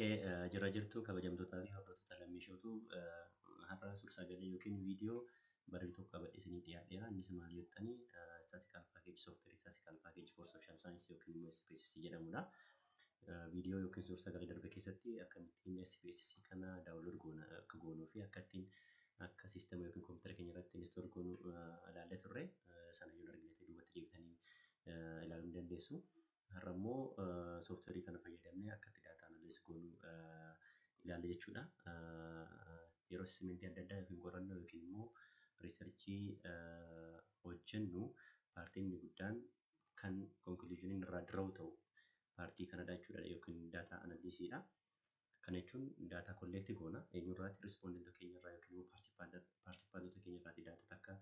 Jira jirtu kabajamtootaa fi hordoftoota lammii shootuu har'a suur-sagalee yookiin viidiyoo bareedu tokko qabadhee isiniif dhiyaadheera. Innis maal jettanii Statistical Package Software Statistical Package for Social Science yookiin immoo SPSS jedhamudha. Viidiyoo yookiin suur-sagalee darbe keessatti akkamittiin SPSS kana download goona akka goonuu fi akkattiin akka siistema yookiin kompiitara keenya irratti install goonu ilaallee turre. Sana yoo argine duubatti deebitanii ilaaluu ni dandeessu. Har'a immoo sooftiweerii kana fayyadamnee akka itti daataa analyze goonu ilaalla jechuudha. Yeroo assessmentii adda addaa yookiin qorannoo yookiin immoo researchii hojjennu partiin inni guddaan kan conclusioniin irraa draw ta'u partii kanadha jechuudha yookiin daataa analysiidha. Kana jechuun daataa collect goona eenyurraati respondentoota keenya irraa yookiin immoo participantoota keenya irraati daataa takka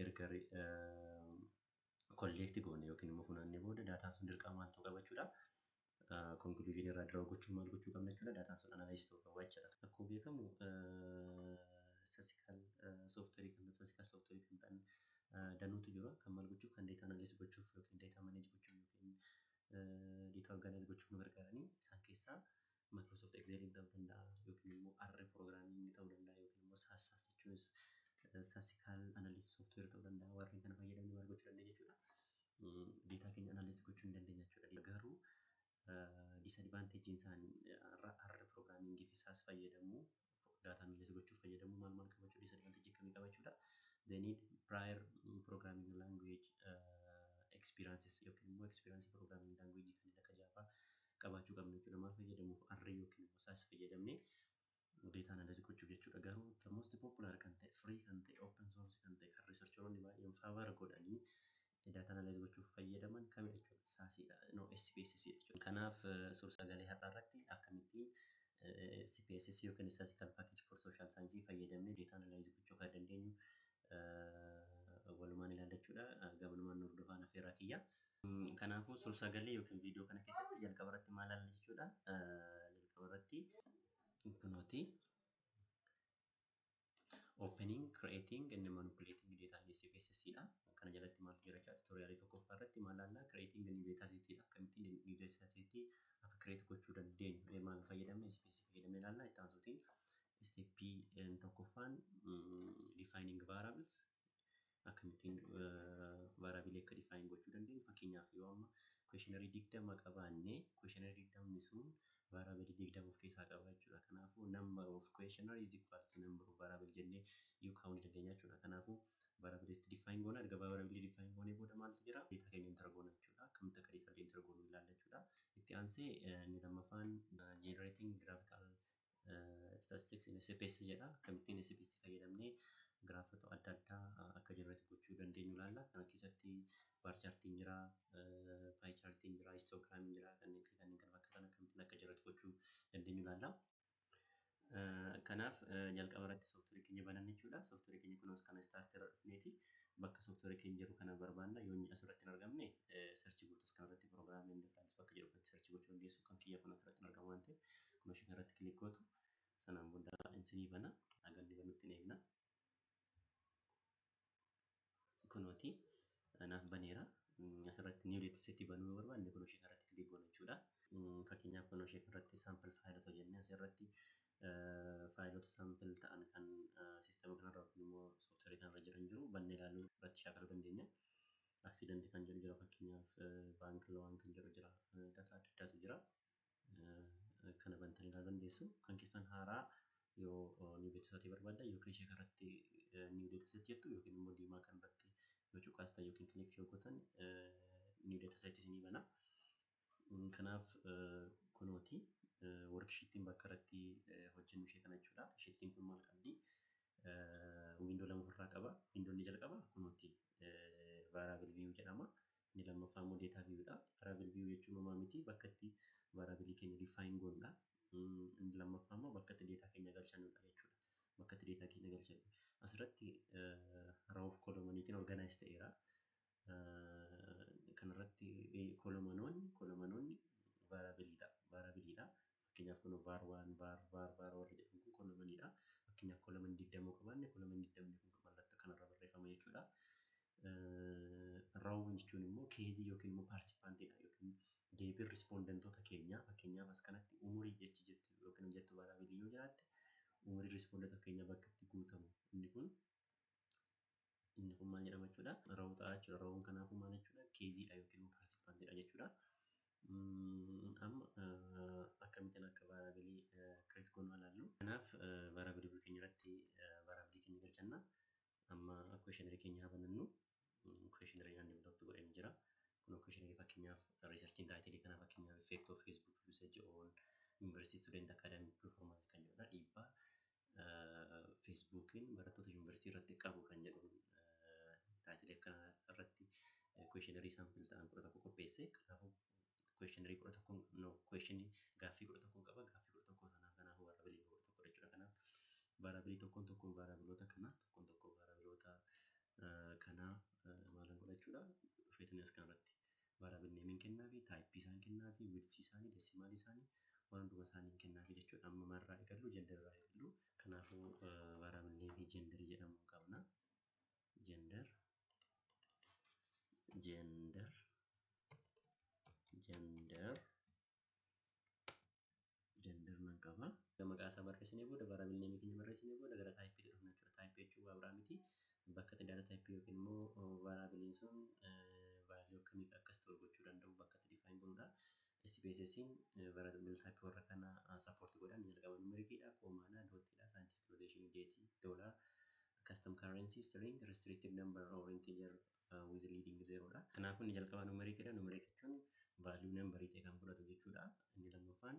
erga collect goone yookiin immoo funaannee booda daataan sun dirqama maal ta'uu qaba jechuudha. Conclusion irraa draw gochuun maal gochuu qabna jechuudha. Daataan sun analyze ta'uu qaba jechuudha. Akkuma beekamu statistical software kan statistical software kan ta'an danuutu jira. Kan maal gochuuf kan data analyze gochuuf yookiin data manage gochuuf yookiin data organize gochuuf nu gargaaranii isaan keessaa Microsoft Excel ta'uu danda'a yookiin immoo R programming ta'uu danda'a yookiin immoo SAS jechuunis statistical analysis software ta'uu danda'a. Warreen kana fayyadamnee maal gochuu dandeenya jechuudha. Data keenya analyze gochuu ni dandeenya jechuudha. Garuu disadvantagein isaanii R programming fi SAS fayyadamuu data analyze gochuuf fayyadamuu maal maal qabachuu disadvantage akkamii qabachuudha. They need prior programming language experiences yookiin immoo experience programming language kanneen akka Java qabaachuu qabna jechuudha. Maal fayyadamuuf R yookiin immoo SAS fayyadamnee data analyze gochuuf jechuudha. Garuu the most popular kan ta'e, free kan ta'e, open source kan ta'e, kan researcheroonni baay'een favor godhanii data analyze gochuuf fayyadaman kamidha jechuudha. SASidha. No, SPSS jechuudha. Kanaaf suur-sagalee har'aa irratti akkamittiin SPSS yookiin Statistical Package for Social Science fayyadamnee data analyze gochuu akka dandeenyu walumaan ilaalla jechuudha. Gamanumaan nu hordofaan affeerraa kiyya. Kanaafuu suur-sagalee yookiin viidiyoo kana keessatti jalqaba irratti maal ilaalla jechuudha. Jalqaba irratti kunooti opening, creating and manipulating data in SPSS dha. Kana jalatti maaltu jira jechuudha. Tutorialii tokkoffaa irratti maal ilaalla? Creating new data set dha. Akkamittiin new data set akka create gochuu dandeenyu maal fayyadamne SPSS fayyadamne ilaalla. Itti aansuutiin steppii tokkoffaan defining variables, akkamittiin variable akka define gochuu dandeenyu. Fakkeenyaaf yoo amma questionnaire 20 qabaanne, questionnaire 20 sun variable 20 of keessaa qaba jechuudha. Kanaafuu number of questionnaire is equal to number of variable jennee yoo kaa'uu ni dandeenya jechuudha. Kanaafuu variable define goona. Erga variable define goonee booda maaltu jira? Data keenya enter goona jechuudha. Akkamitti akka data enter goonu ilaalla jechuudha. Itti aansee inni lammaffaan generating graphical statistics in SPSS jedha. Akkamittiin SPSS fayyadamnee giraafota adda addaa akka generate gochuu dandeenyu ilaalla. Kana keessatti bar chartiin jira, pie chartiin jira, histogramiin jira, kanneen fi kanneen kana fakkaatan akkamittiin akka generate gochuu dandeenyu ilaalla. Kanaaf jalqaba irratti sooftiweerii keenya bananna jechuudha. Sooftiweerii keenya kunuus kana start irra dhufneeti bakka sooftiweerii keenya jiru kana barbaanna. Yoo inni asirratti hin argamne search gootus kanarratti program and files bakka jedhu irratti search gochuu dandeessu. Kan kiyya kun asirratti hin argamu waan ta'eef kunoo ishee kanarratti click gootu. Sanaan booda isinii bana. Haga inni banutti ni eegna. Kunooti naaf baneera. Asirratti new data set banuu yoo barbaanne kunoo ishee kanarratti click goona jechuudha. Fakkeenyaaf kunoo ishee kanarratti sample file otoo jennee asirratti faayilota sample ta'an kan siistema kanarra yookiin immoo sooftiweerii kanarra jiran jiru bannee ilaaluu irratti shaakaluu dandeenya. Accident kan jedhu jira, fakkeenyaaf bank loan kan jedhu jira, data adda addaatu jira. Kana bantanii ilaaluu dandeessu. Kan keessan haaraa yoo new data set barbaaddan yookiin ishee kanarratti new data set jettu yookiin immoo diimaa kanarratti yoo cuqaastan yookiin click yoo gootan new data set isinii bana. Kanaaf kunooti worksheetiin bakka irratti hojjennu ishee kana jechuudha. Sheetiin kun maal qabdi? Window lama ofirraa qaba. Window inni jalqaba kunooti variable view jedhama. Inni lammaffaa immoo data view dha. Variable view jechuun homaa miti, bakka itti variable keenya define goonudha. Inni lammaffaa immoo bakka itti data keenya galchannudha jechuudha. Bakka itti data keenya galchannu. Asirratti row of columniitiin organize ta'eera. Kanarratti columnoonni variableidha. Variableidha. Fakkeenyaaf kun var 1, var var var warri jedhamu kun columniidha. Fakkeenyaaf column 20 qabaanne, column 20 kun mallattoo kanarra barreeffama jechuudha. Row jechuun immoo caseii yookiin immoo participantiidha yookiin deebiin respondentoota keenyaa. Fakkeenyaaf, as kanatti umurii jechi jettu yookiin jettu variableii yoo jiraatte, umurii respondentoota keenyaa bakka itti guutamu inni kun maal jedhama jechuudha? Row ta'a jechuudha. Rown kanaafuu maal jechuudha? Caseiidha yookiin immoo participantiidha jechuudha. Amma akkamittiin akka variableii create goonuu ilaallu. Kanaaf variableii keenya irratti variableii keenya galchanna. Amma questionnaire keenya haa banannu. Questionnaire aan develop godheen jira. Kun questionnaire fakkeenyaaf researchiin titleii kana fakkeenyaaf "Effect of Facebook usage on university student academic performance" kan jedhudha. Dhiibbaa Facebookiin barattoota yuunivarsiitii irratti qabu kan jedhu titleii akkana irratti questionnaire sample ta'an 11 qopheesse. Kanaafuu questionnaire 11, no, questionii gaaffii 11 qaba. Gaaffii 11 sanaaf kanaafuu variableii 11 jechuudha. Kanaaf variableii tokkoon tokkoon variableoota kanaa tokkoon tokkoon variableoota kanaa maalan godha jechuudha? Dhufeetanii as kanarratti variable nameiin kennaa fi typeii isaan kennaa fi widthii isaanii, decimalii isaanii, waan hunduma isaanii kennaa fi jechuudha. Amma maalirraa eegallu? Genderirraa eegallu. Kanaafuu variable nameii genderii jedhamu qabna. Gender, gender, gender, gender nan qaba. Maqaa isaa barreessinee booda, variable nameii keenya barreessinee booda, gara typeiitti dhufna jechuudha. Typeii jechuun waa biraa miti. Bakka itti data typeii yookiin immoo variableiin sun value akkamii akka store gochuu danda'u bakka itti define goonudha. SPSS'n variable typeii warra kana support godhan jalqaba numericiidha, commaadha, dotiidha, scientific notation, dateii, dollar, custom currency, string, restricted number or integer with leading zero dha. Kanaafuu inni jalqaba numericiidha. Numeric jechuun value numberii ta'e kan fudhatu jechuudha. Inni lammaffaan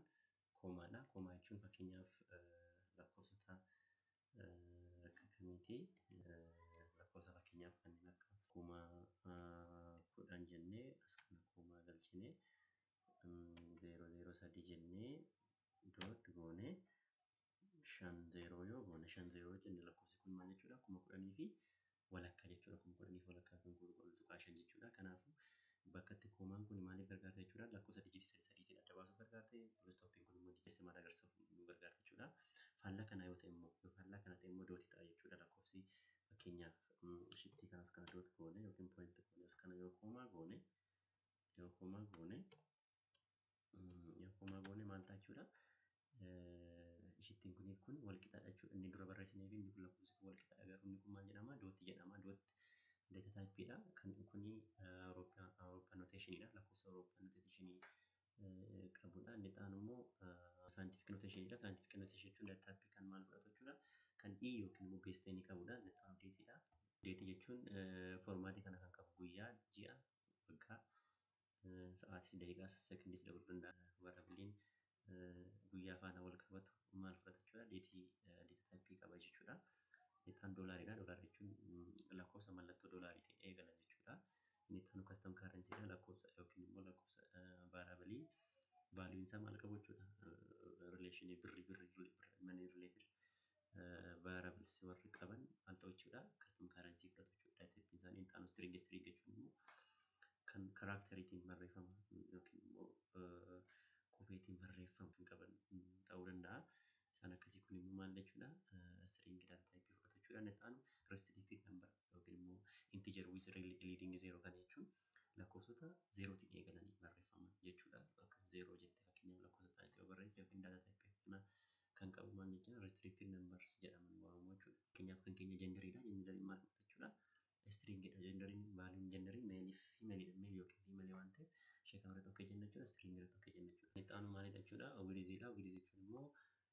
commaadha. Comma jechuun fakkeenyaaf lakkoofsota akka kamiiti? Lakkoofsa fakkeenyaaf kanneen akka 10,000 jennee, as kana comma galchinee, 0 0 3 jennee, dot goonee, 5 0 yoo goone, 5 0 jenne, lakkoofsi kun maal jechuudha? 10,000 fi walakkaa jechuudha. 10,000 fi walakkaa kun 10,5 jechuudha. Kanaafuu bakka itti commaan kun maaliif gargaarta jechuudha? Lakkoofsa digitii sadi sadiitiin adda baasuuf gargaarte. Full stopiin kun immoo decimal agarsiisuuf nu gargaarta jechuudha. Faallaa kanaa yoo ta'e immoo, yoo faallaa kana ta'e immoo, dotii ta'a jechuudha. Lakkoofsi fakkeenyaaf shittii kanas kana dot goone yookiin point goone, as kana yoo comma goone, yoo comma goone, yoo comma goone maal ta'a jechuudha? Shittiin kuniif kun wal qixaadha jechuudha. Inni dura barreessinee fi inni kun lakkoofsi kun wal qixaadha. Garuu inni kun maal jedhama? Dotii jedhama. Dot data typeidha. Kan kuni Awurooppaan notationiidha. Lakkoofsa Awurooppaan notationii qabudha. Inni xaan immoo scientific notationiidha. Scientific notation jechuun data type kan maal fudhatu jechuudha? Kan E yookiin immoo base 10 qabudha. Inni xaan dateiidha. Dateii jechuun formatii kana kan qabu guyyaa, ji'a, waggaa, sa'aatis, daqiiqaas, sekondiis dabaluu danda'a. Variableiin guyyaa faana wal qabatu maal fudhata jechuudha? Dateii data typeii qaba jechuudha. Inni taan dollariidha. Dollar jechuun lakkoofsa mallattoo dollarii ta'e eegala jechuudha. Inni itti aanu custom currencydha. Lakkoofsa yookiin immoo lakkoofsa variableii valueun isaa maal qabu jechuudha? Relationii birrii birrii money related variables warri qaban maal ta'u jechuudha? Custom currency fudhatu jechuudha. Typeiin isaanii inni aanu string. String jechuun immoo kan characteriitiin barreeffama yookiin immoo qubeetiin barreeffamu kan qaban ta'uu danda'a. Isaan akkasii kun immoo maal jechuudha? String data type fudhatu jechuudha. Inni itti aanu restricted number yookiin immoo integer with leading zero kana jechuun lakkoofsota zerootiin eegalanii barreeffaman jechuudha. Akka zero jettee fakkeenyaaf lakkoofsa ta'an yoo barreessite yookiin data type kana kan qabu maal jechuudha? Restricted numbers jedhaman waamamu jechuudha. Fakkeenyaaf kan keenya genderiidha. Genderiin maal fudhata jechuudha? Stringidha. Genderiin valueun genderii maleii fi femaleiidha. Male yookiin femaleii waan ta'eef ishee kanarratti okay jenna jechuudha. Stringii irratti okay jenna jechuudha. Inni itti aanu maalidha jechuudha? Widthiidha. Width jechuun immoo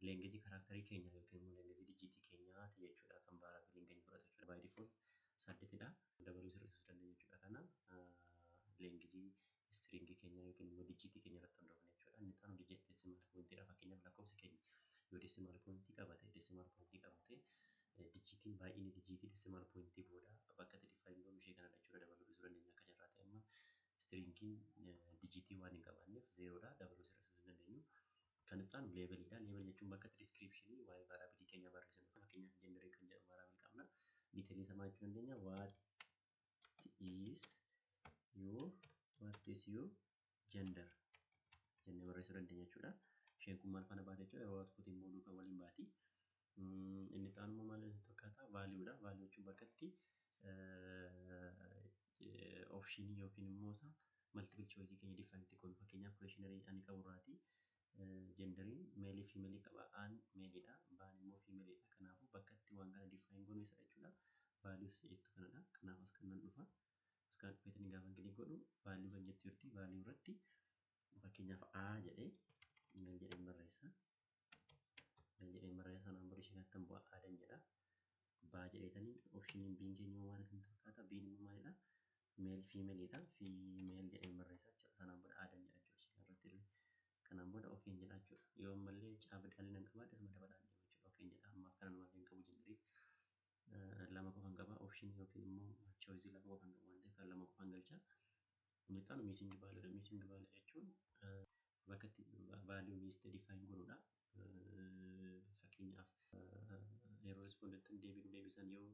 lengthii characterii keenya yookiin immoo lengthii digitii keenyaati jechuudha. Kan variableiin keenya fudhatu jechuudha. By default 8dha. Dabaluu sirreessuu dandeenya jechuudha. Kana lengthii stringii keenya yookiin immoo digitii keenya irratti hundoofne jechuudha. Inni itti aanu decimal pointiidha. Fakkeenyaaf lakkoofsi keenya yoo decimal pointii qabate, decimal pointii qabate, digitiin baay'inni digitii decimal pointii booda bakka itti define goonu ishee kanadha jechuudha. Dabaluu dhiisuu dandeenya. Akka carraa ta'e amma stringiin digitii waan hin qabaanneef zerodha. Dabaluu sirreessuu hin dandeenyu. Kan itti aanu labeliidha. Label jechuun bakka itti descriptionii waa'ee variableii keenya barreessinu. Fakkeenyaaf genderii kan jedhamu variableii qabna. Detailii isaa maal jechuu dandeenya? What is your gender jennee barreessuu dandeenya jechuudha. Isheen kun maal faana baate jechuudha? Yeroo outputiin immoo duukaa waliin baati. Inni itti aanu immoo maal fakkaata? Valueudha. Value jechuun bakka itti Optionii yookiin immoo isa multiple choice keenya define itti goonu. Fakkeenyaaf questionnaire ani qaburraati genderiin maleii fi femaleii qaba. Aan maleiidha, B'n immoo femaleiidha. Kanaafuu bakka itti waan kana define goonu isa jechuudha. Values jettu kanadha. Kanaaf as kanan dhufa. As kana dhufeetanii gaafa click godhu value kan jettu jirti. Value irratti fakkeenyaaf A jedhee male jedheen barreessa. Male jedheen barreessa, sanaan booda ishee kanatti bu'aa Aadan jedha. Baa jedheetanii optioniin B'n keenya immoo maal isinitti fakkaata? B'n immoo maalidha? Male femaleiidha. Female jedheen barreessa jechuudha. Sanaan booda Aadan jedha jechuudha ishee kanarratti illee. Kanaan booda okayn jedha jechuudha. Yoo ammallee caafidhaan nan qabaadhe asuma dabalaan deema jechuudha. Okayn jedha. Ammaaf kana malee hin qabu jenneriif lama qofan qaba. Optionii yookiin immoo choiceii lama qofan qabu waan ta'eef kan lama qofan galcha. Inni itti aanu missing valueidha. Missing value jechuun bakka itti value missed define godhudha. Fakkeenyaaf yeroo respondentiin deebii nu deebisan yoo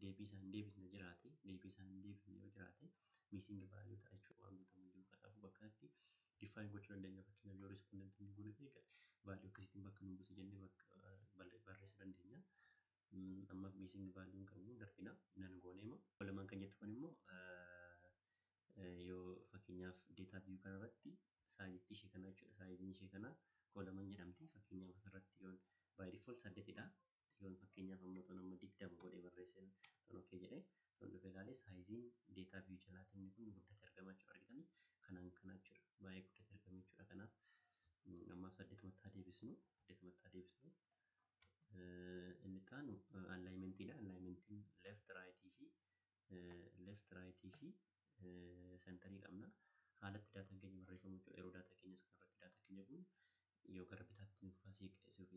deebii isaan hin deebisne jiraate, deebii isaan hin deebisne yoo jiraate, missing value ta'a jechuudha, waan guutamuu jiru. Kanaafuu bakka kanatti define gochuu dandeenya. Fakkeenyaaf yoo respondentiin guute ta'e value akkasiitiin bakka nu buuse jennee bakka barreessuu dandeenya. Ammaaf missing value hin qabnu, darbina nan gooneema. Lamaan kan jettu kun immoo yoo fakkeenyaaf data view kanarratti sizeitti ishee kana jechuudha. Sizeiin ishee kana column jedhamti. Fakkeenyaaf asirratti yoon by default 8dha. Yoon fakkeenyaaf ammoo toon amma 20 godhee barreesseen toon okay jedhee toon dhufee ilaalee, sizeiin data view jalaatiin inni kun guddatee argama jechuudha. Argitanii kanaan kana jechuudha. Baay'ee guddatee argama jechuudha. Kanaaf ammaaf 8matti haa deebisnu. 8matti haa deebisnu. Inni itti aanu alignmentiidha. Alignmentiin left, rightii fi centerii qabna. Haalatti daataan keenya barreeffamu jechuudha. Yeroo daataa keenyas kanarratti daataa keenya guunnu yoo gara bitaatti nuuf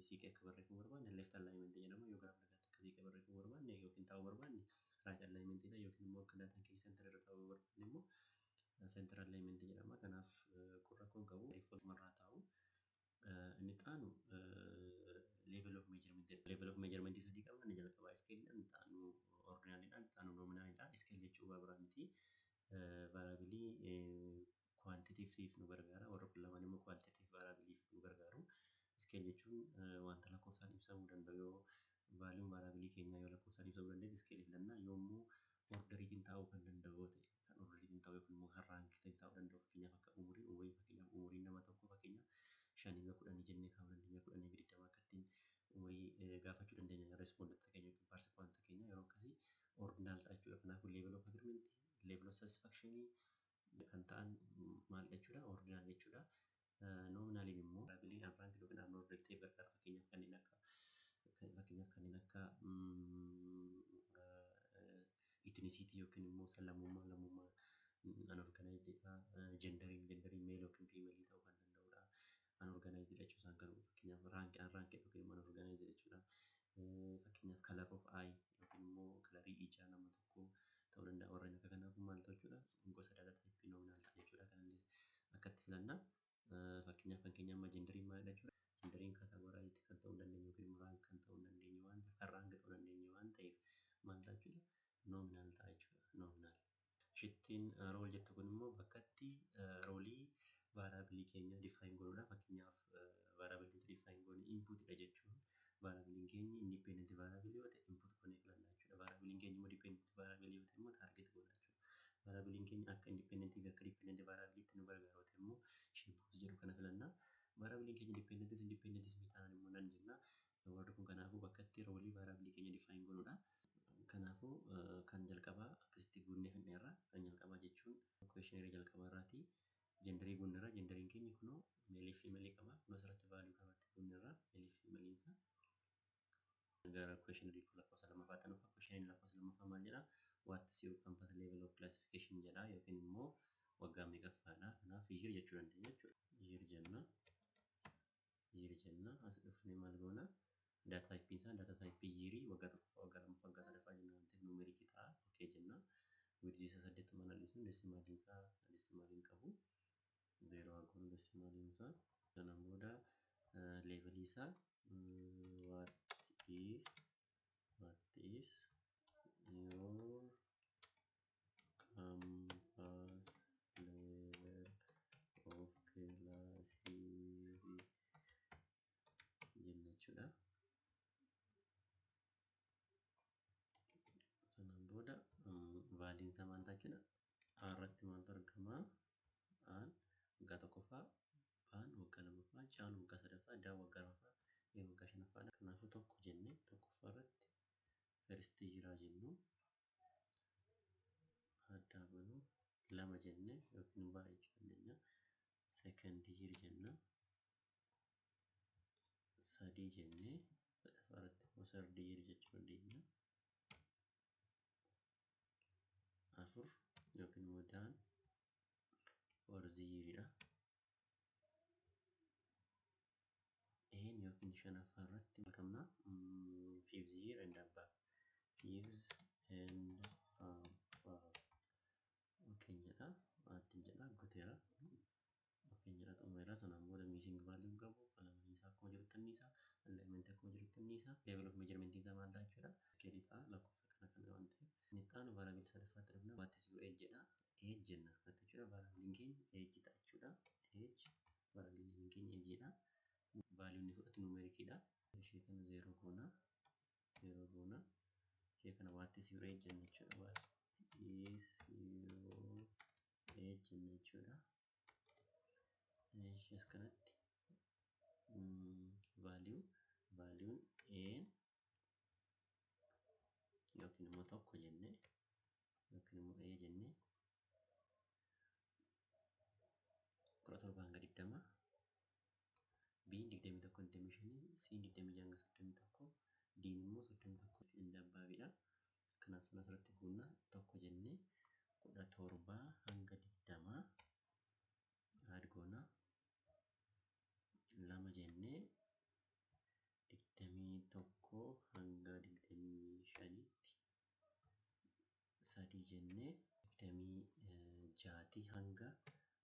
siiqee akka barreeffamu barbaanne left alignment jedhama. Yoo gara mirgaatti akka siiqee barreeffamu barbaanne yookiin taa'uu barbaanne right alignment dha. Yookiin immoo akka daataan keenya center irra taa'uu barbaanne immoo center alignment jedhama. Kanaaf kun rakkoo hin qabu. Default marraa taa'u. Inni itti aanu level of measurement. Level of measurement sadii qabna. Inni jalqabaa scale dha. Inni itti aanu ordinal dha. Inni itti aanu nominal dha. Scale jechuun waa biraa miti. Variableii quantitativeif nu gargaara. Warri kun lamaan immoo qualitative variableiif nu gargaaru. Scale jechuun wanta lakkoofsaan ibsamuu danda'u, yoo valueun variableii keenyaa yoo lakkoofsaan ibsamuu danda'e scale filanna. Yoo immoo orderiitiin taa'uu kan danda'u yoo ta'e, kan orderiitiin taa'u yookiin immoo kan rankiitiin taa'uu danda'u, fakkeenyaaf akka umurii, umurii fakkeenyaaf umuriin nama tokkoo fakkeenyaaf 5 hanga 10 jennee kaa'uu dandeenya, 10 hanga 20 akka ittiin umurii gaafachuu dandeenya respondentota keenya yookiin participantota keenya, yeroo akkasii ordinal ta'a jechuudha. Kanaafuu level of agreement, level of satisfaction kan ta'an maal jechuudha? Ordinal jechuudha. Nominaliin immoo variableiin unranked yookiin unordered ta'e gargaara. Fakkeenyaaf kanneen akka ethnicity yookiin immoo lammummaa unorganized dha. Genderiin male yookiin female ta'uu kan danda'udha. Unorganized jechuun isaan kan fakkeenyaaf unranked yookiin immoo unorganized jechuudha. Fakkeenyaaf color of eye yookiin immoo colorii ijaa nama tokkoo ta'uu danda'a. Warreen akka kanaaf maal ta'u jechuudha? Gosa data type nominal ta'a jechuudha. Kanallee akkatti filanna. Fakkeenyaaf kan keenya amma genderiin maalidha jechuudha? Genderiin categorized kan ta'uu hin dandeenye yookiin immoo rank kan ta'uu hin dandeenye waan ta'eef, kan rank ta'uu hin dandeenye waan ta'eef maal ta'a jechuudha? Nominal ta'a jechuudha. Nominal. Shittiin role jettu kun immoo bakka itti roleii variableii keenya define godhudha. Fakkeenyaaf variableii nuti define goone inputidha jechuun variableiin keenya independent variableii yoo ta'e input goonee filanna jechuudha. Variableiin keenya immoo dependent variableii yoo ta'e immoo target goona jechuudha. Variableiin keenya akka independentii fi akka dependent variableiitti nu gargaaru yoo ta'e immoo ishee both jedhu kana filanna. Variableiin keenya dependentis independentis miti taanaan immoo none jenna. Warri kun kanaafuu bakka itti roleii variableii keenya define goonudha. Kanaafuu kan jalqabaa akkasitti guunnee fixneerra. Kan jalqabaa jechuun questionnaire jalqabaa irraati. Genderii guunneerra. Genderiin keenya kunoo maleii fi femaleii qaba. Kunoo asirratti value kanarratti guunneerra maleii fi femaleiin isaa. Gara questionnaire lakkoofsa lammaffaatti dhufa. Questionnaire lakkoofsa lammaffaa maal jedhaa? "What is your campus level of classification?" jedha yookiin immoo waggaa meeqaffaadha. Kanaaf year jechuu dandeenya jechuudha. Year jenna. Year jenna. As dhufnee maal goona? Data type isaa data type yearii waggaa tokkoffaa, waggaa lammaffaa, waggaa sadaffaa jenna waan ta'eef numericii ta'a. Okay jenna. Widthii isaa 8 analyisnu, decimaliin isaa decimaliin qabu. Zeeroo haa goonu decimaliin isaa. Sanaan booda levelii isaa "What is your campus level of classification?" jenna jechuudha. Sanaan booda valueun isaa maal ta'a jechuudha? A irratti maaltu argama? Aan waggaa tokkoffaa, Baan waggaa lammaffaa, Caan waggaa sadaffaa, Daan waggaa arfaffaa, Een waggaa shanaffaadha. Kanaafuu tokko jennee tokkoffaa irratti first year jennu addaa goonuu lama jennee yookiin baay'ee jechuu dandeenya. Second year jenna. Sadii jennee sadaffaa irratti immoo third year jechuu dandeenya. Afur yookiin immoo daan fourth year dha. Een yookiin shanaffaa irratti argamna. Fifth year and above. Fifth and above. Okay jedha. Addin jedha. Guuteera. Okay jedha. Xumureera. Sanaan booda missing value qabu. Qalamni isaa akkuma jirutti inni isaa. Alignment akkuma jirutti inni isaa. Level of measurement isaa maal ta'a jechuudha. Scale ta'a. Lakkoofsa kana kana waan ta'eef. Inni itti aanu variable sadaffaatti dhufna. What is your age jedha. Age jenna as kanatti jechuudha. Variable keenya age ta'a jechuudha. Age variable keenya age dha. Value inni fudhatu numeric dha. Ishee kana 0 goona. 0 goona. Ishee kana what is your age jenna jechuudha. What is your age jenna jechuudha. Ishee as kanatti value valuun a yookiin immoo tokko jennee yookiin immoo a jennee 17 hanga 20, B 21 25, C 26 hanga 31, D immoo 31 inni abbaabiidha. Kanaaf sana asirratti guunna tokko jennee 17 hanga 20 add goona. Lama jennee 21 hanga 25tti, sadii jennee 26 hanga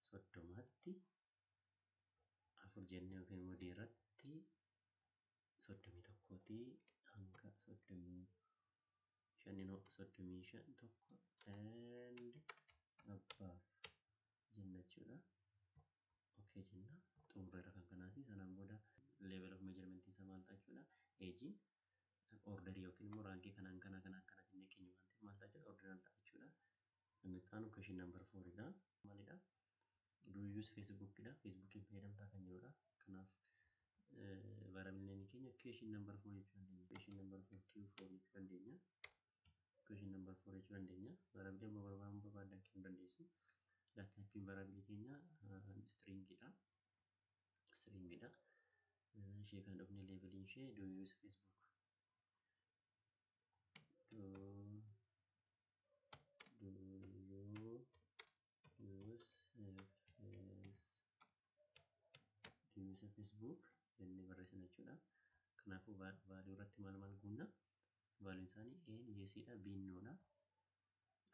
30tti, afur jennee yookiin immoo D irratti 31 hanga 35, no, 35 tokko and above jenna jechuudha. Okay jenna. Xumurreera kan kanaati. Sanaan booda level of measurement isaa maal ta'a jechuudha. Agein orderii yookiin immoo rankii kanaan kana kanaan kana jennee keenya waan ta'eef maal ta'a jechuudha. Ordinal ta'a jechuudha. Inni itti aanu question number 4 dha. Maalidha? Do you use Facebook dha. Facebookiin fayyadamtaa kan jedhudha. Kanaaf variable name keenya question number 4 jechuu dandeenya. Question number 4 Q4 jechuu dandeenya. Question number 4 jechuu dandeenya. Variable amma barbaadamu barbaadan kennuu dandeessu. Data type variable keenya string dha. String dha. Ishee kana dhufnee labeliin ishee do you use Facebook? Do you use do you use Facebook jennee barreessina jechuudha. Kanaafuu value irratti maal maal guunna? Value isaanii A yes dha, B no dha.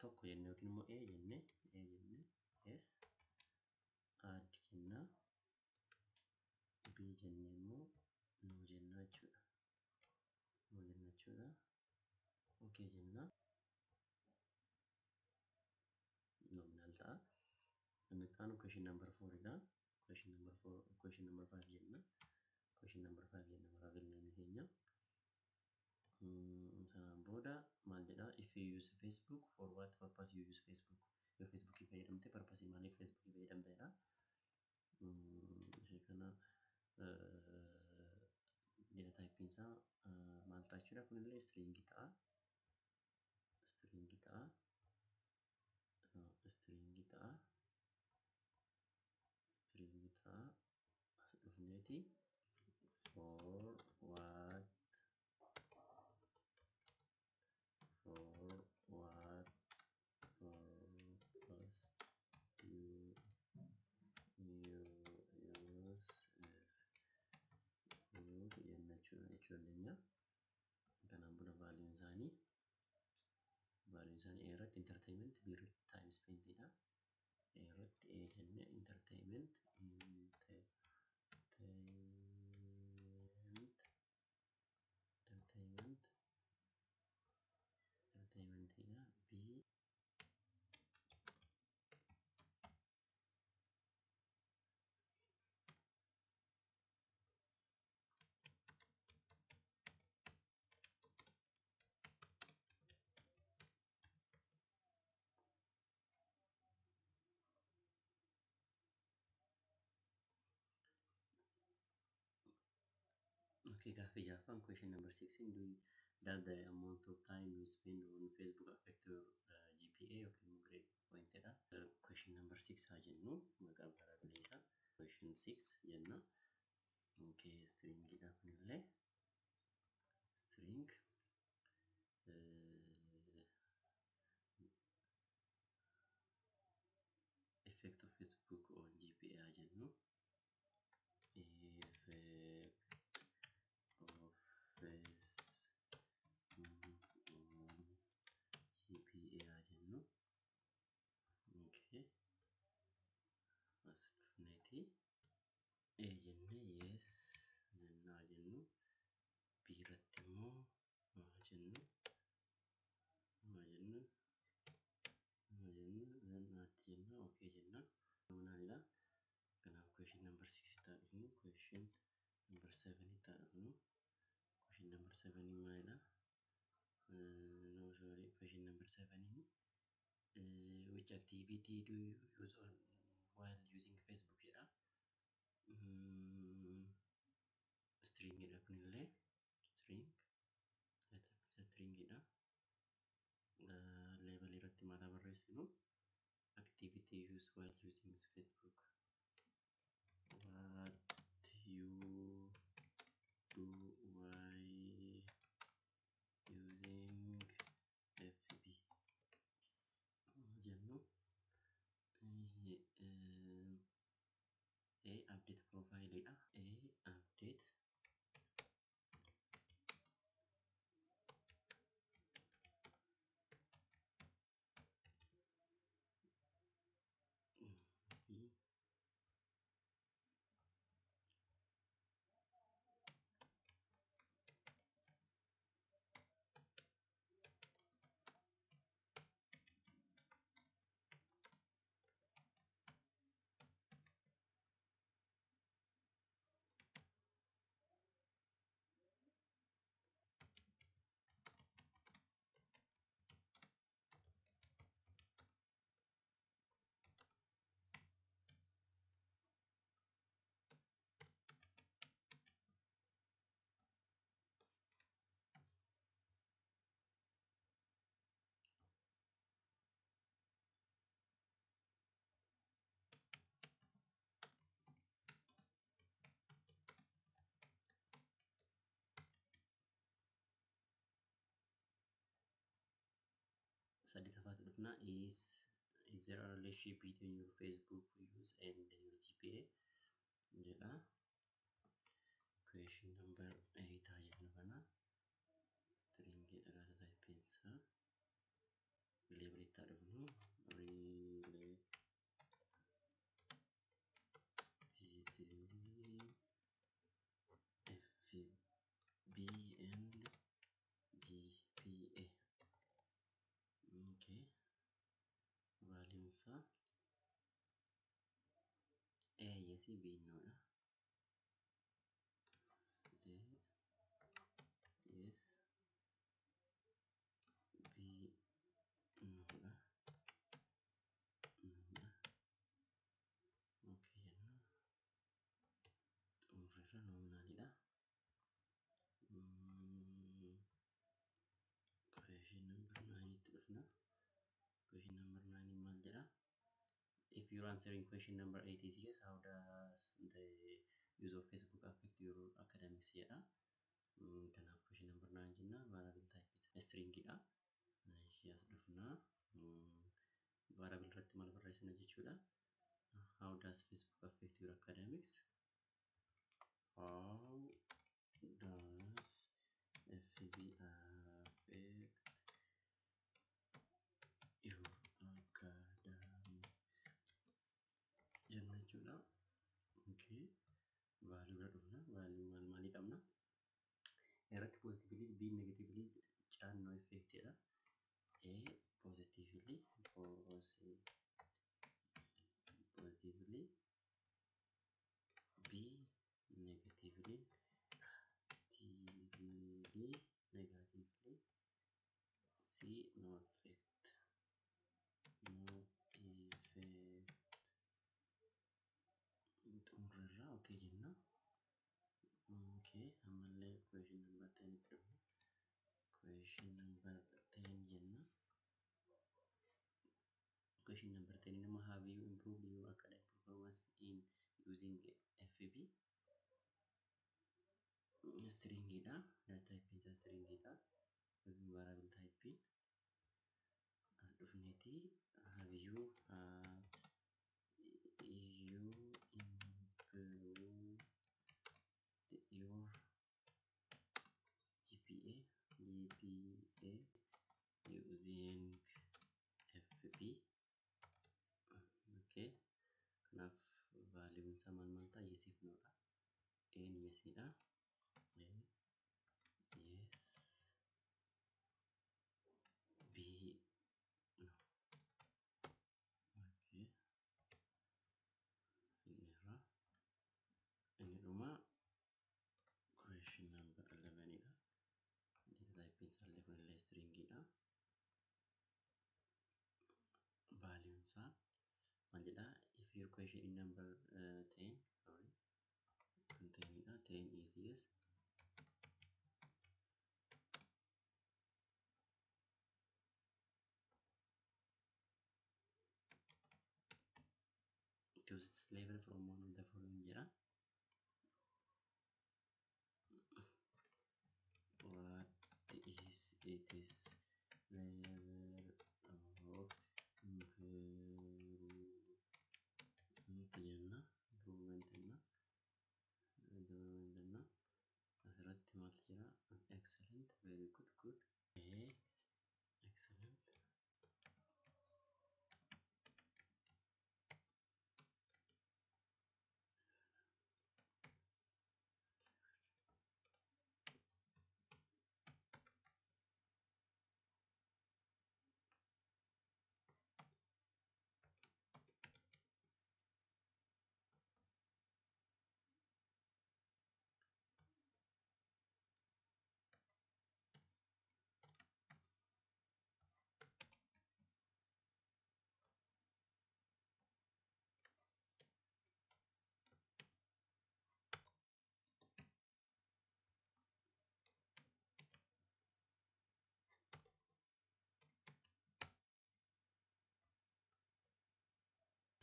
Tokko jennee yookiin immoo A jennee A jennee S add jenna. B jennee immoo no jenna jechuudha. No jenna jechuudha. Okay jenna. Nominal ta'a. Inni itti aanu question number 4 dha. Question number 4, question number 5 jenna. Question number 5 jenna variable name keenya. Sanaan booda maal jedha? If you use Facebook, for what purpose you use Facebook? Yoo Facebookii fayyadamte purpose maaliif Facebookii fayyadamte jedha. Ishee kana data type isaa maal ta'a jechuudha. Kunillee string ta'a. String ta'a. String ta'a. String ta'a. As dhufneeti for what purpose you use Facebook jenna jechuu dandeenya. Kanaan booda value isaanii A irratti entertainment, B irratti time spent dha. A irratti A jennee entertainment entertainment entertainment dha. B Okay, gaaffii ja'affaan question number 6 do does the amount of time you spend on Facebook affect your GPA yookiin grade point jedha. Question number 6 haa jennu maqaa variable isaa question 6 jenna. Okay, string dha kunillee string effect of Facebook on GPA haa jennu. Effect of Facebook on GPA haa jennu. Okay. As dhufneeti A jenne yes jennaa jennu. B irratti immoo haa jennu haa jennu haa jennu naatti jenna okay jenna. Maalidha? Kanaaf question number 6 itti haa dhufnu. Question number 7 itti haa dhufnu. Question number 7 maalidha? No, sorry, question number 7 which activity do you use on while using Facebook jedha. String dha kunillee string string dha. Label irratti maal haa barreessinu? Activity use while using Facebook. What you do while using FB jennu. A update profile dha. A update B saddeetaffaatti dhufna. Is there a relationship between your Facebook use and your GPA jedha. Question number 8 haa jennu kana. String dha data type isaa. Label itti haa dhufnu. Relate between FB and GPA. Okay. Value isaa A yes B no dha. A yes B no dha. No dha. Okay jenna. Xumurreerra nominaalidha. Question number 9 itti dhufna. Question number 9 maal jedha? If you're answering question number 8 is yes, how does the use of Facebook affect your academics jedha. Kanaaf question number 9 jenna. Variable type string dha. Ishee as dhufna. Variable irratti maal barreessina jechuudha. How does Facebook affect your academics? How does FB affect your academic jenna jechuudha. Okay. Value bira dhufna. Value maal maalii qabna? Irratti positively, B negatively, C no effect jedha. A positively, positively, B negatively, negatively, C no effect, no effect. Xumurreerra okay jenna. Okay, ammallee question number 10 itti dhufna. Question number 10 jenna. Question number 10 immoo have you improved your academic performance in using FB? Stringiidha. Data type isaa stringiidha. Yookiin variable type as dhufneeti have you improved your GPA using FB? Okay. Kanaaf valuun isaa maal maal ta'a? Yesiif noodha. A'n yesiidha. A yes, B no. Okay. Finneerra. Inni dhuma question number 11 dha. Data type isaallee kunillee stringiidha. Valuun isaa maal jedhaa? If your question in number 10, sorry, kun 10 dha. 10 is yes. Choose its level from one of the following jedha. What is it is level of improvement jenna. Improvement jenna. Improvement jenna. Asirratti maaltu jira? Excellent, very good, good. A, excellent.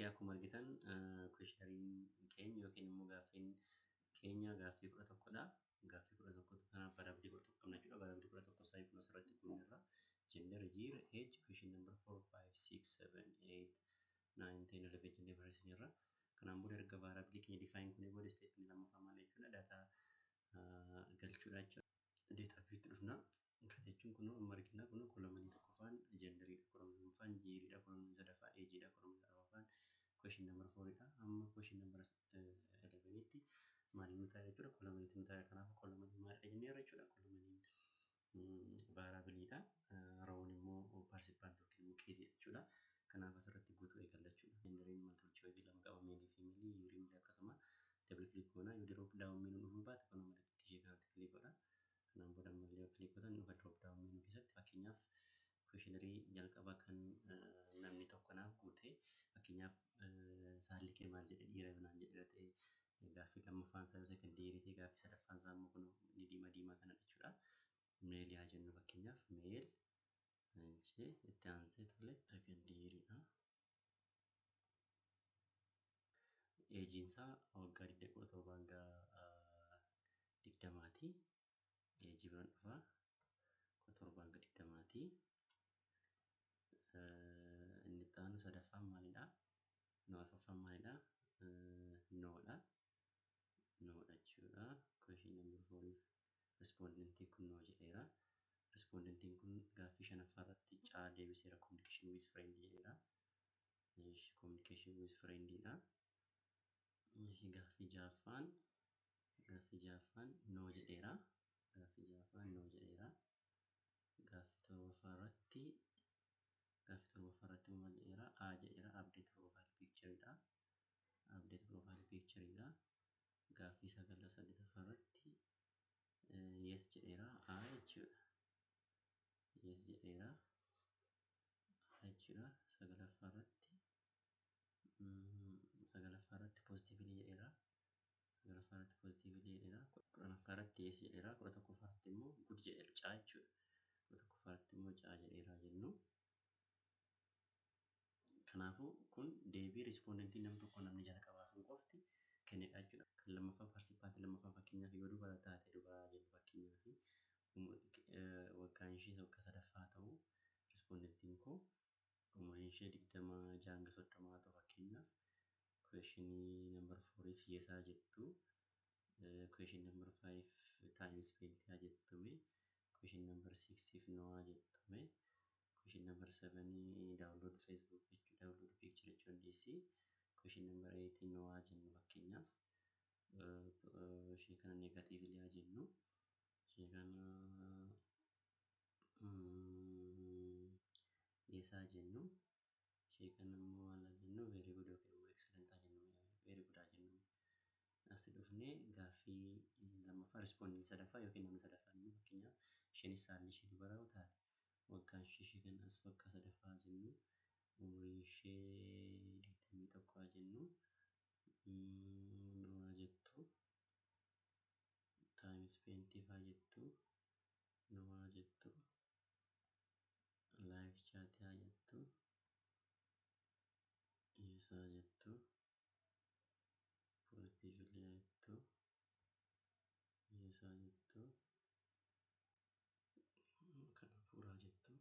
Akkuma argitan questionariin keenya yookiin immoo gaaffiin keenya gaaffii 11dha. Gaaffii 11 kanaaf variable 11 qabna jechuudha. Variable 11 isaa kun asirratti guunnerra. Gender, year, age, question number 4, 5, 6, 7, 8, 9, 10, 11 jennee barreessineerra. Kanaan booda erga variable keenya define goonee booda step lammaffaa maal jechuudha? Data galchuudha jechuudha. Data viewtti dhufna. Kana jechuun kun amma argina kun columnii tokkoffaan genderiidha, columnii lammaffaan yeariidha, columnii sadaffaan ageidha, columnii arfaffaan question number 4 dha. Amma question number 11 tti maal nu ta'a jechuudha? Columniitu nu ta'a. Kanaaf columnii maalidha jenneerra jechuudha? Columniin variableiidha. Rown immoo participant yookiin immoo caseidha jechuudha. Kanaaf asirratti guutuu eegalla jechuudha. Genderiin multiple choice lama qaba, male fi female, yeariin illee akkasuma double click goona. Yoo drop down menu dhufuu baate kun malatti ishee kanatti click godha. Kanaan booda ammallee yoo click gootan dhufa drop down menu keessatti fakkeenyaaf questionnaire jalqaba kan namni tokko naaf guute fakkeenyaaf saalli kee maal jedhe dhiira naan jedhe ta'e gaaffii lammaffaan isaa yoo second year ta'e gaaffii sadaffaan isaa immoo kun inni diimaa diimaa kanadha jechuudha. Male haa jennu fakkeenyaaf male ishee itti aansee tole second yearidha. Ageiin isaa waggaa 17 hanga 20ti. Ageii biraan dhufa 17 hanga 20ti. Inni itti aanu sadaffaan maalidha? No arfaffaan maalidha? Noodha. Noodha jechuudha. Question number 4 respondentiin kun no jedheera. Respondentiin kun gaaffii shanaffaa irratti caa deebiseera. Communication with friend jedheera. Communication with friendidha. Gaaffii ja'affaan no jedheera. Gaaffii ja'affaan no jedheera. Gaaffii torbaffaa irratti maal jedheera? A jedheera. Update profile pictureidha. Update profile pictureidha. Gaaffii saddeetaffaa irratti yes jedheera. A jechuudha. Yes jedheera. A jechuudha. Sagalaffaa irratti positively jedheera. Saglaffaa irratti positively jedheera. 10ffaa irratti yes jedheera. 11ffaa irratti immoo good jedheera caa jechuudha. 11ffaa irratti immoo caa jedheera jennu. Kanaafuu kun deebii respondentii nam tokko namni jalqabaa sun qofti kennedha jechuudha. Kan lammaffaa participantii lammaffaa fakkeenyaaf yoo dubara taate dubara jennu fakkeenyaaf waggaan ishee waggaa sadaffaa ta'u respondentiin koo umuriin ishee 26 hanga 30 ta'u fakkeenyaaf questionii number 4 yes jettu, question number 5 time spent haa jettume, question number 6 no haa jettume, question number 7 download Facebook jechuu download picture jechuu dandeessi, question number 8 no haa jennu fakkeenyaaf ishee kana negatively haa jennu, ishee kana yes haa jennu, ishee kana immoo maal haa jennu very good yookiin immoo excellent haa jennu, very good haa jennu. As dhufnee gaaffii lammaffaa respondentii sadaffaa yookiin namni sadaffaan immoo fakkeenyaaf isheenis saalli ishee dubara yoo taate waggaan ishee kanas waggaa sadaffaa jennu, umuriin ishee 21 haa jennu, no haa jettu, time spent haa jettu, no haa jettu, live chat haa jettu, yes haa jettu, positively haa jettu, yes haa jettu, kana poor haa jettu.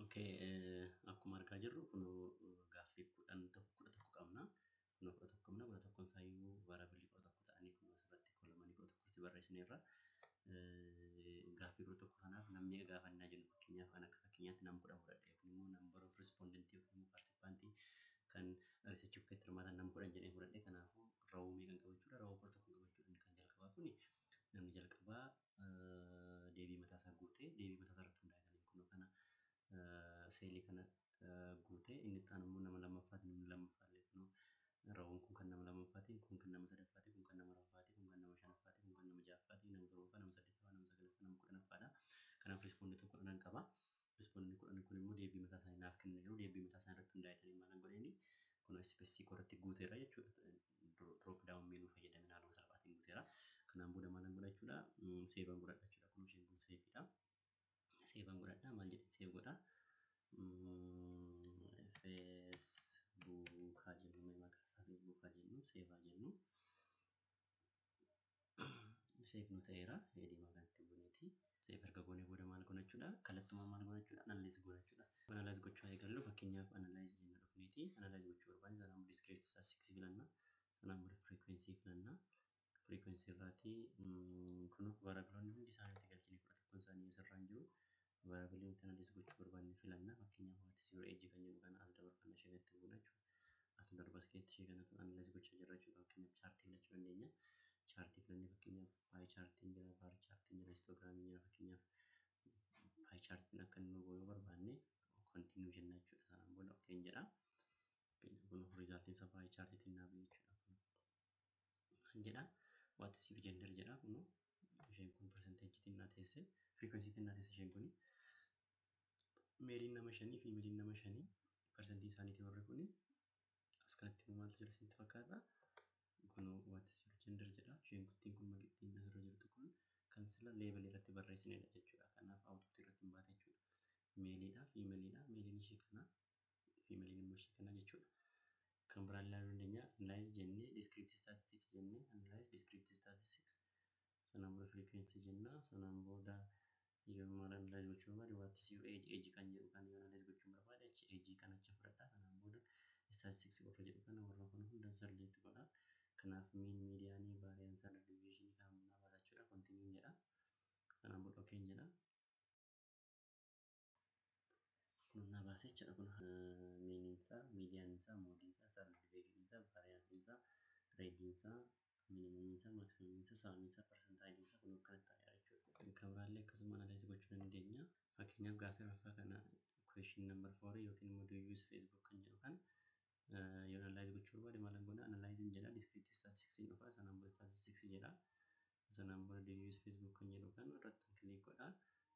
Okay, akkuma argaa jirru kun gaaffii 11 qabna. Kun 11 qabna. 11 isaayyuu variabilii 11 ta'anii kun asirratti columnii 11tti barreessineerra. Gaaffii 11 kanaaf namni gaafannaa jennu fakkeenyaaf kan akka fakkeenyaatti nama 10 fudhadhe yookiin immoo number of respondentii yookiin immoo participantii kan researchii keessatti hirmaatan nama 10 jedhee fudhadhe. Kanaafuu row meeqan qaba jechuudha? Row 11 qaba jechuudha. Inni kan jalqabaa kuni namni jalqabaa deebii mataa isaa guutee deebii mataa isaa irratti hundaa'e kun kana cellii kana guutee inni itti aanu immoo nama lammaffaati. Namni lammaffaa illee kunoo rown kun kan nama lammaffaati, kun kan nama sadaffaati, kun kan nama arfaffaati, kun kan nama shanaffaati, kun kan nama ja'affaati, nama torbaffaa, nama saddeettaffaa, nama saglaffaa, nama 10ffaadha. Kanaaf respondentii 10 qaba. Respondentii 10 kun immoo deebii mataa isaanii naaf kennaniiru. Deebii mataa isaanii irratti hundaa'e maal godheeni kun SPSS irratti guuteera jechuudha. Drop down menu fayyadamee haaluma salphaatiin guuteera. Kanaan booda maal godha jechuudha? Savean godhadha jechuudha. Kun isheen kun saveiidha. Savean godhadha. Maal jedhee save godha? Facebook haa jennu, maqaa isaa Facebook haa jennu, save haa jennu. Save nu ta'eera. Headii maqaa itti buuneeti. Save erga goonee booda maal goona jechuudha? Kallattumaan maal goona jechuudha? Analyze goona jechuudha. Analyze gochuu eegallu fakkeenyaaf analyze jenna dhufneeti. Analyze gochuu barbaanne sanaan booda discrete statistics filanna. Sanaan booda frequency filanna. Frequency irraatii kun variableoonni hundi isaanii galchine 11 isaanii asirra hin jiru. Variableii nuti analyze gochuu barbaanne filanna. Fakkeenyaaf what is your age kan jedhu kana as dabarfanna ishee kanatti buuna jechuudha. As darbas keessatti ishee kanatu analyze gochaa jirra jechuudha. Fakkeenyaaf chartii filachuu dandeenya. Chartii filannee fakkeenyaaf pie chartiin jira, bar chartiin jira, histogramiin jira. Fakkeenyaaf pie chartiin akka inni nu yoo barbaanne continue jenna jechuudha. Sanaan booda okay jedha. Kun resultiin isaa pie chartiitiin naa ba'e jechuudha. Maal jedha? What is your gender jedha kun isheen kun percentageetiin naa teesse, frequencytiin naa teesse isheen kuni. Maleiin nama 5 femaleiin nama 5 percentii isaaniitii warri kuni. As kanatti immoo maaltu jira isinitti fakkaata? Kun what is your gender jedha. Isheen kuttiin kun maqittiin asirra jirtu kun kan sila labelii irratti barreessinedha jechuudha. Kanaaf output irratti hin baate jechuudha. Maleiidha, femaleiidha. Maleiin ishee kana, femaleiin immoo ishee kana jechuudha. Kan biraan ilaaluu dandeenya. Analyze jennee descriptive statistics jennee analyze descriptive statistics sanaan booda frequency jenna. Sanaan booda yoo maal analyze gochuu barbaade what is your age, age kan jedhu kan yoo analyze gochuu barbaade achi age kan achi fudhadha. Sanaan booda statistics warra jedhu kana warra kun hunda select godha. Kanaaf mean, median, variance, standard deviation kan hundaa baasa jechuudha. Continue jedha. Sanaan booda okay jedha. Kun naa baasee jechuudha. Kun mean isaa, median isaa, mode isaa, standard deviation isaa, variance isaa, range isaa, minimum isaa, maximum isaa, sum isaa, percentile isaa kun akkanatti ta'eera jechuudha. Kan biraallee akkasuma analyze gochuu dandeenya. Fakkeenyaaf gaaffii arfaffaa kana question number 4 yookiin immoo do you use Facebook kan jedhu kan yoo analyze gochuu barbaade maal goona analyze jedha descriptive statistics dhufa sanaan booda statistics jedha. Sanaan booda do you use Facebook kan jedhu kan irratti click godha.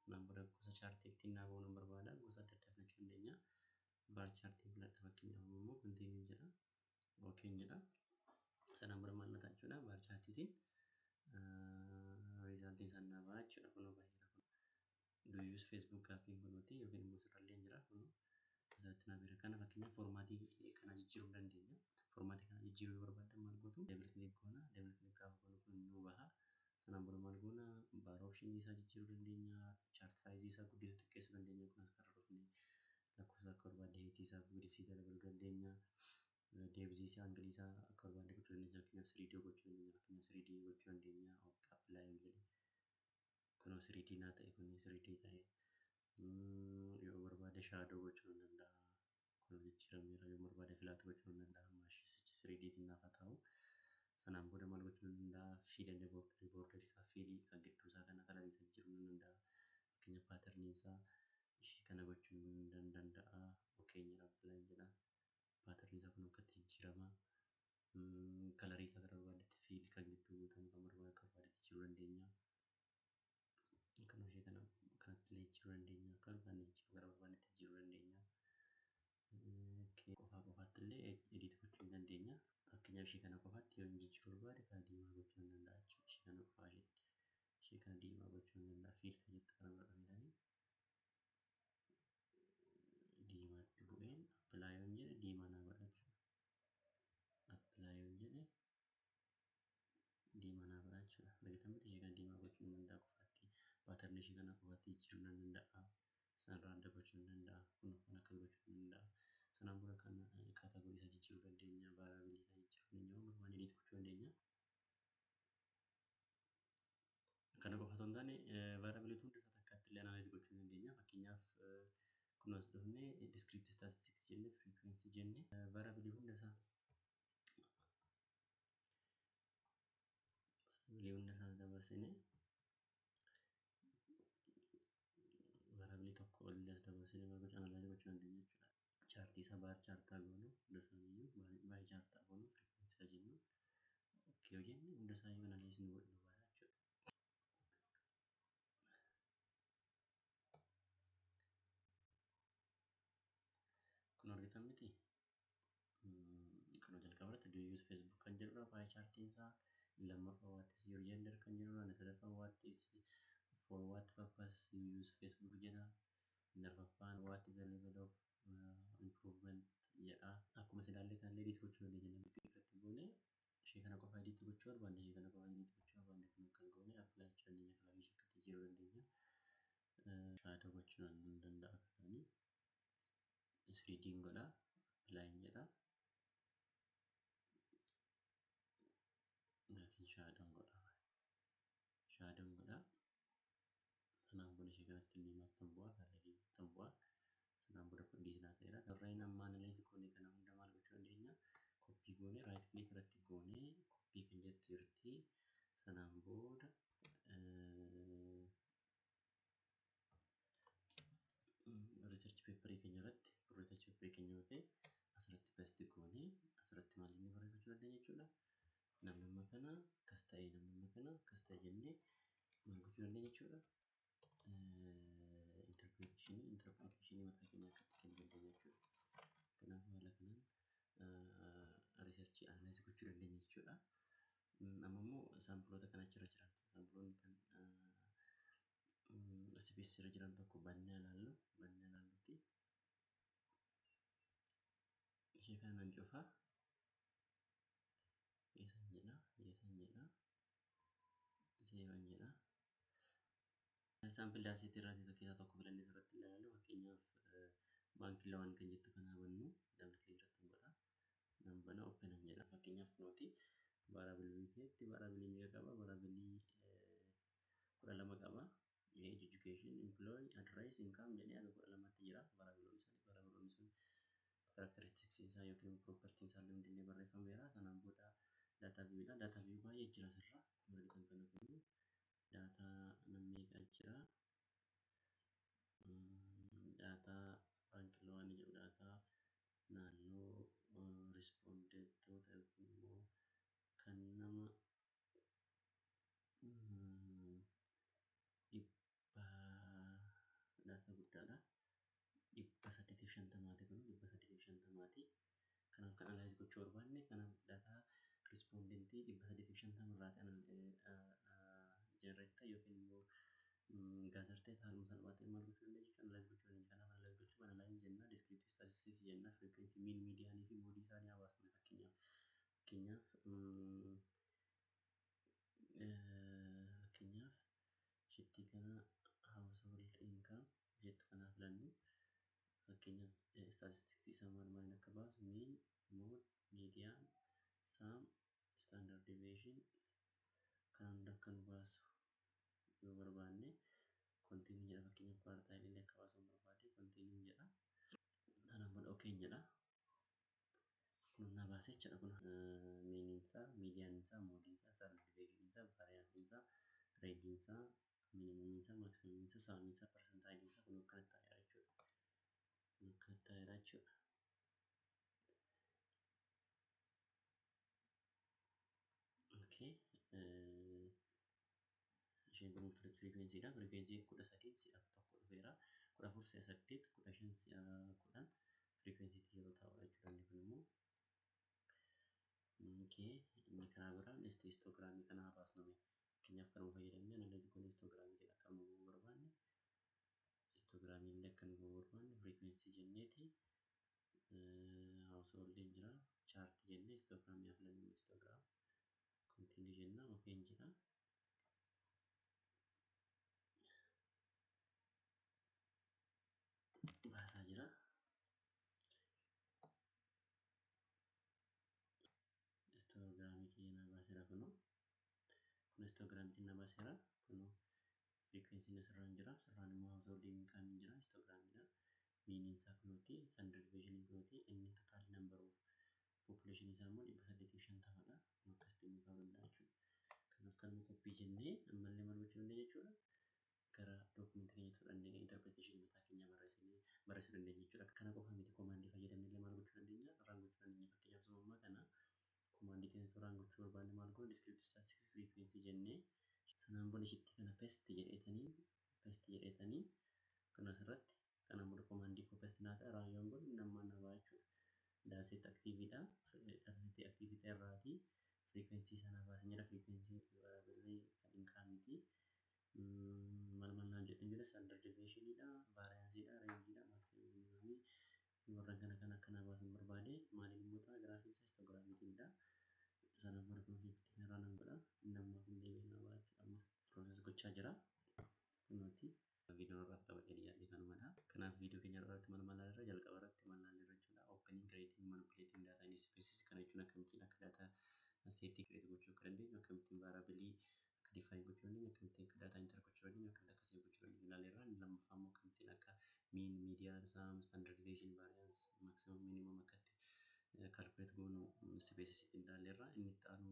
Sanaan booda gosa chaartii ittiin naa ba'uu nan barbaada. Gosa adda addaa filachuu dandeenya. Bar chaartii filadha fakkeenyaaf immoo continue jedha. Okay jedha. Sanaan booda maal na ta'a jechuudha bar chaartiitiin riizaaltiin isaan naa ba'a jechuudha. Kunoo baay'eedha kun. Do you use Facebook gaaffiin kunuuti yookiin immoo sirrallee jira kunoo asirratti naa bira. Kana fakkeenyaaf foormaatii kana jijjiiruu dandeenya. Foormaatii kana jijjiiruu yoo barbaaddan maal gootu? Double click goona. Double click gaafa goonu kun nuu baha. Sanaan booda maal goona? Bar option isaa jijjiiruu dandeenya. Chart size isaa guddisuu xiqqeessuu dandeenya. Kun as karra dhufne lakkoofsa akka barbaadde heetii isaa width isaa dabaluu dandeenya. Deebisii isaa angalii isaa akka barbaadde gochuu dandeenya. Fakkeenyaaf 3D gochuu dandeenya. Fakkeenyaaf 3D gochuu dandeenya. Apply jedhe. Kunoo 3D naa ta'e kun 3D ta'e. Yoo barbaade shaadoo gochuu nan danda'a. Kun jijjiirameera. Yoo barbaade filaat gochuu nan danda'a. Maashisichi 3D tiin naaf haa ta'u. Sanaan booda maal gochuu nan danda'a? Fiil and border isaa fiilii kan gidduu isaa kana kalarii isaa jijjiiruu nan danda'a. Fakkeenyaaf paaterniin isaa ishee kana gochuu nan danda'a. Okay jedha apply jedha. Paaterniin isaa kun akkatti jijjiirama. Kalarii isaa gara barbaadetti fiil kan gidduu guutamu kan barbaade akka barbaadetti jijjiiruu dandeenya. Kan ishee kana kanatti illee jijjiiruu dandeenya. Akka barbaanne jijjiiruu gara barbaadetti jijjiiruu dandeenya. Qofaa qofaatti illee edit gochuu ni dandeenya. Fakkeenyaaf ishee kana qofaatti yoo jijjiiruu barbaade kana diimaa gochuu ni danda'a jechuudha. Ishee kana qofaa isheetti. Ishee kana diimaa gochuu ni danda'a. Fiil kan jettu kana bira dhufeetanii diimaatti bu'een apply yoon jedhe diimaa naa godha jechuudha. Apply yoon jedhe diimaa naa godha jechuudha. Argitan miti ishee kana diimaa gochuu ni danda'a qofaatti. Paaterni ishee kana qofaatti jijjiiruu ni danda'a. Sanarraa adda gochuu ni danda'a. Kun kan akkas gochuu ni danda'a. Sanaan booda kan kaatagorii isaa jijjiiruu dandeenya. Vaaraabilii isaa jijjiiruu dandeenya. Waan barbaanne edit gochuu dandeenya. Kana qofa osoo hin taane vaaraabiliitu hunda isaa takkaatti illee analyze gochuu ni dandeenya. Fakkeenyaaf kun as dhufnee descriptive statistics jennee frequency jennee vaaraabilii hunda isaa dabarsinee vaaraabilii tokko ol dabarsinee maal gochuu analyze gochuu dandeenya jechuudha. Chaartii isaa baar chaartaa goonu hunda isaaniiyyuu baay'ee chaartaa goonu frequency isaa jennu okay yoo jenne hunda isaayyuu analyze nu godhu nu baasa jechuudha. Kun argitan miti kun jalqaba irratti do you use Facebook kan jedhudha pie chaartiin isaa lammaffaa what is your gender kan jedhudha inni sadaffaa what is for what purpose you use Facebook jedha inni arfaffaan what is the level of improvement jedha. Akkuma silaallee kanallee edit gochuu dandeenya namni irratti goone ishee kana qofa edit gochuu barbaanne ishee kana qofa edit gochuu barbaanne kun akkas goone apply gochuu dandeenya kalarii ishee akkatti jijjiiruu dandeenya. Shaadoo gochuu nan danda'a kanaani 3D godha apply jedha yookiin shaadoon godha shaadoon godha. Sanaan booda ishee kanatti diimaatti bu'a kalarii diimaatti bu'a. Sanaan booda kun edit naa ta'eera. Warreen amma analyze goone kana hunda maal gochuu dandeenya? Koppii goone right click irratti goone koppii kan jettu jirti. Sanaan booda research paperii keenya irratti research paperii keenya yoo ta'e asirratti paste goone asirratti maal inni barreeffachuu dandeenya jechuudha. Namni amma kana akkas ta'e namni amma kana akkas ta'e jennee maal gochuu dandeenya jechuudha. Interpretation mataa keenya akkatti kennuu dandeenya jechuudha. Kanaaf haala kanaan research analyze gochuu dandeenya jechuudha. Amma immoo saampiloota kan achirra jiran saampiloonni kan SPSS irra jiran tokko bannee ilaallu bannee ilaallutti ishee kana nan cufaa. Sample data irraa keessaa tokko filannee irratti ilaallu fakkeenyaaf baankii lawaan kan jettu kana bannu double click irratti godha. Nan bana open jedha. Fakkeenyaaf kunooti variable keetti variable meeqa qaba? Variable 12 qaba. Age, education, employee, address, income jedhee haga 12tti jira. Variableoonni sun characteristics isaa yookiin property isaa illee hundillee barreeffameera. Sanaan booda data view dha. Data view baay'ee jira asirra. Akkuma argitan kana kun data meeqa jira? Data baankii lawaan jedhu data naannoo respondentoota yookiin immoo kan nama dhibba data guddaadha. 850 kun 850. Kanaaf kan analyze gochuu barbaanne kanaaf data respondentii 850 irraa kan generate yookiin immoo gather ta'e haaluma salphaa ta'een maal gochuu dandeenya jechuudha analyze gochuu dandeenya. Kanaaf analyze gochuuf analyze jenna, descriptive statistics jenna, frequency, mean, median fi mode isaanii haa baasnu fakkeenyaaf. Fakkeenyaaf shittii kana household income jettu kana filannu fakkeenyaaf statistics isaa maal maaliin akka baasu mean, mode, median, sum, standard deviation kan hunda akka nu baasu yoo barbaanne continue jedha. Fakkeenyaaf quartile illee akka baasu barbaade continue jedha. Kanaan booda okay jedha. Kun na baasee jechuudha. Kun meaniin isaa, median isaa, modeiin isaa, standard deviation isaa, variance isaa, range isaa, minimum isaa, maximum isaa, sum isaa, percentile isaa kun akkanatti taa'eera jechuudha. Kun akkanatti taa'eera jechuudha. Okay. Isheen kun frequency dha. Frequency 13 si'a 1 dhufeera. 14 si'a 8, 15 si'a 10 frequency yeroo taa'udha jechuudha. Inni kun immoo okay. Inni karaa biraan histogramii kana haa baasnu. Fakkeenyaaf kanuma fayyadamnee analyze goone histogramiitiin akka nu barbaanne histogramii illee akka nu barbaanne frequency jenneeti household jira chart jennee histogramii haa filannu histogram continue jenna okay jedha. Baasaa jira. Histogramii kiyya na baaseera kunoo. Kun histogramiitiin na baaseera kunoo. Frequency asirraan jira. Asirraan immoo household income jira. Histogramiidha. Meaniin isaa kunooti. Standard deviation kunooti. Inni total number of population isaa immoo 850 dha. Kun akkasitti nu kaa'uu danda'a jechuudha. Kanaaf kanuma copy jennee ammallee maal gochuu dandeenya jechuudha. Gara dookumentii keenyatti fudhannee interpretation mataa keenya barreessuu dandeenya jechuudha. Kana qofa miti commandii fayyadamnee illee maal gochuu dandeenya? Run gochuu dandeenya. Fakkeenyaaf ammaa kana commandii keenyatti run gochuu barbaanne maal goona? Descriptive statistics frequency jennee sanaan booda ishitti kana paste jedheetanii kun asirratti kanaan booda commandii koo paste naa ta'a run yoon godhu nammaa na ba'a jechuudha. Dataset active dha. Dataset active ta'e irraatii frequency sana baasin jedha. Frequency variable kan incomeiti. Maal maal naan jedhan jira standard deviation dha, variance dha, range dha, maximum minimum warra kana kana akkana baasuun barbaade maaliin immoo ta'a giraafiin isaa histogramiitiin dha. Sanaan booda kun ofiitti irraa nan godha. Inni ammaa kun deebi'ee na ba'a jechuudha. Ammas process gochaa jira. Kunooti viidiyoon irraa qabadhee dhiyaate kanumadha. Kanaaf viidiyoo keenya irratti maal maal irra jalqaba irratti maal maal irra jechuudha. Opening, creating, manipulating data in SPSS kana jechuun akkamittiin akka data set create gochuu akka dandeenyu, akkamittiin variable akka define gochuu dandeenyu, akkamittiin akka data enter gochuu dandeenyu, akkamitti akka save gochuu dandeenyu ilaaleerra. Inni lammaffaa immoo akkamittiin akka mean, median, sum, standard deviation, variance, maximum, minimum akkatti calculate goonu SPSS ittiin ilaalleerra. Inni itti aanu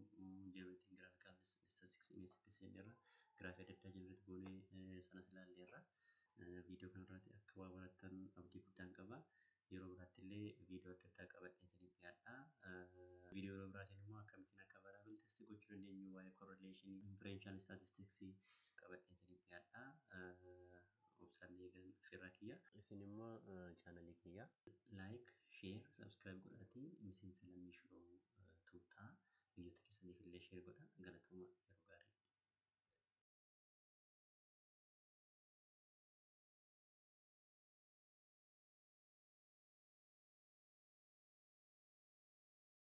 generating graphical statistics in SPSS jenneerra. Giraafii adda addaa generate goonee sanas ilaalleerra. Viidiyoo kanarraati akka waa barattan abdii guddaan qaba. Yeroo biraatti illee viidiyoo adda addaa qabadheen isiniif dhiyaadha. Viidiyoo yeroo biraatiin immoo akkamittiin akka variable test gochuu dandeenyu waa'ee correlation, inferential statistics qabadheen isiniif dhiyaadha. Obsaan eegan firra kiyya. Isin immoo chaanalii kiyya like, share, subscribe godhaatii miseensa lammii shiroo tuutaa biyyoota keessaniif illee share godha. Galatooma yeroo gaarii.